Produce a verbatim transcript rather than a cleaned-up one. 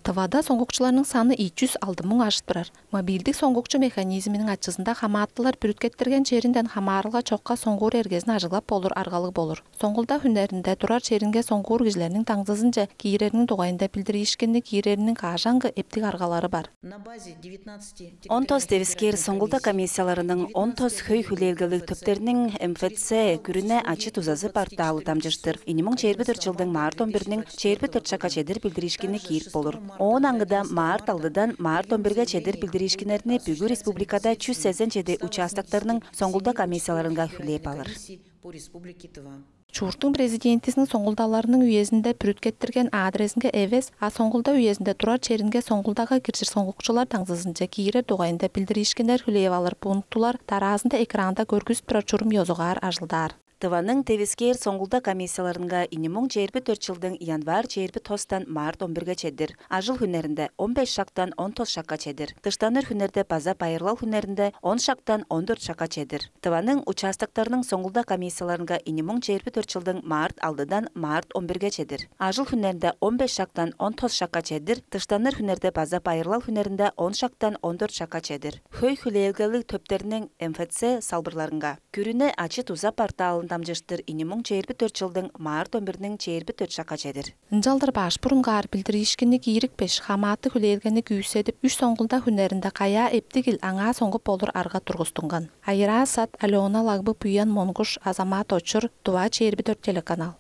Тывада соңгукчуларның саны ийи чүс алды муң ажып турар. Мобилдик соңгукчу механизминиң ачызында хамаатылар бүрүткеттирген черинден хамаарылга чокка соңгуур эргезин ажыглап болур аргалыг болур. Соңгулда хүннеринде турар черинге соңгуур кижилерниң даңзызынче киирерниң дугайында билдириишкинни киирериниң каажаңгы эптиг аргалары бар. Он тос девискээр соңгулда комиссияларының, он тос хөй хүлээлгелиг төптерниң МФЦ күрүне ачы-дузазы порталы дамчыштыр ийи муң чээрби дөрт чылдың март он бирниң чээрби дөрт шакка чедир билдириишкинни киирип болур. Оон аңгыда март алдыдан март он бирге чедир билдириишкиннерни бүгү республикада чүс сезен чеди участоктарның соңгулда комиссияларынга хүлээп алыр. Чурттуң президентизиниң соңгулдаларының үезинде бүрүткеттирген адрезинге эвес, а соңгулда үезинде турар черинге соңгулдага киржир соңгукчулар даңзызынче киирер дугайында билдириишкиннер хүлээп алыр пунктулар дараазында экранда көргүзүп турар чурум ёзугаар ажылдаар. Тываның девискээр соңгулда комиссияларынга ийи муң чээрби дөрт чылдың январь чээрби тостан март он бирге чедир, ажыл хүннеринде он беш шактан он тос шакка чедир, дыштаныр хүннерде база байырлал хүннеринде он шактан он дөрт шакка чедир. Тываның участоктарының соңгулда комиссияларынга ийи муң чээрби дөрт чылдың март алдыдан март он бирге чедир, ажыл хүннеринде он беш шактан он тос шакка чедир, дыштаныр хүннерде база байырлал хүннеринде он шактан он дөрт шакка чедир. Хөй хүлээлгелиг төптерниң МФЦ салбырларынга күрүне ачы-дуза порталын дамчыштыр ийи муң чээрби дөрт чылдың март он бирниң чээрби дөрт шакка чедир. Ынчалдыр баш бурунгаар билдириишкинни киирипкеш, хамааты хүлээлгени күүседип, үш соңгулда хүннеринде каяа эптигил аңаа соңгуп болур арга тургустунган. Айыраа Сат, Алена Лагбы, Буян Монгуш, Азамат Очур, Тыва чээрби дөрт телеканал.